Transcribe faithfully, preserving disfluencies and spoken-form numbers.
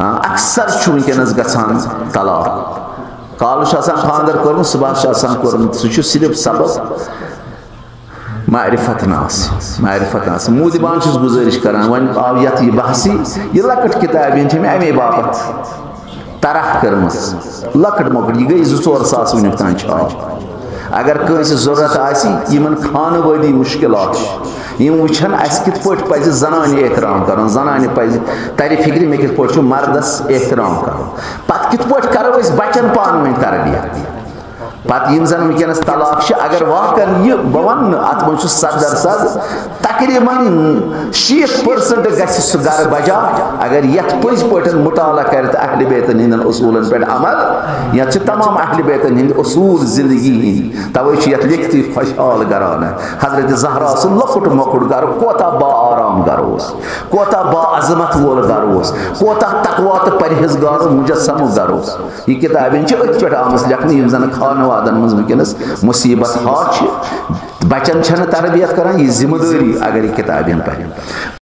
آ، اکثر چھُ وٕنکیٚنَس گژھان طلاق۔ کالہٕ چھُ آسان خانٛدر کوٚرمُت، صُبحَس چھُ آسان کوٚرمُت، سُہ چھُ صرف سبب معرفت نہٕ آسٕنۍ، معرفت نہٕ آسٕنۍ۔ مودِ بان چھُس گُزٲرِش کران، وۄنۍ آو یَتھ یہِ بحثی، یہِ لۄکٕٹ کِتابہِ ہن چھِ مےٚ اَمے باپتھ طرح کٔرمٕژ، لۄکٕٹ مۄکٕٹ، یہِ گٔے زٕ ژور ساس وٕنیُک تام چھاپ۔ اگر کٲنٛسہِ ضروٗرت آسہِ، یِمن خانوٲدی مُشکِلات چھِ، یِم وٕچھن اَسہِ کِتھ پٲٹھۍ پَزِ زنانہِ احترام کَرُن، زنانہِ پَزِ تَرِ فِکرِ مےٚ کِتھ پٲٹھۍ چھُ مردس احترام کَرُن، پَتہٕ کِتھ پٲٹھۍ کَرو أسۍ بَچن پانہٕ ؤنۍ تربیت۔ پَتہٕ یِم زَن وٕنکیٚنَس طلاق چھِ، اگر واقعاً یہِ، بہٕ وَنہٕ نہٕ، اَتھ منٛز چھُ صد درصد، تقریباً شیٖتھ percent گژھِ سُہ گرٕ بجا، اگر یتھ پٔزۍ پٲٹھۍ مطالعہ کرِ تہٕ اہل بیتن ہٕنٛدٮ۪ن اصوٗلن پٮ۪ٹھ عمل۔ یتھ چھِ تمام اہل بیتن ہٕنٛدۍ اصوٗل زندگی ہٕنٛدۍ، توے چھِ یتھ لیکھتٕے خۄشحال گرانہٕ۔ حضرت زہرا سُنٛد لۄکُٹ مۄکُٹ گرٕ کوتاہ با آرام گرٕ اوس، کوتاہ با عظمت وول گرٕ اوس، کوتاہ تقویٰ تہٕ پرہیزگارُک مجسمُک گرٕ اوس۔ یہِ کِتابن چھِ أتھۍ پٮ۪ٹھ آمٕژ لیکھنہٕ، یِم زن خانوادن منٛز وٕنکیٚنس مصیبت ہا چھِ۔ بچن چھنہٕ تربیت کران، یہِ ذمہٕ دٲری اگر یہِ کتابن پرِ۔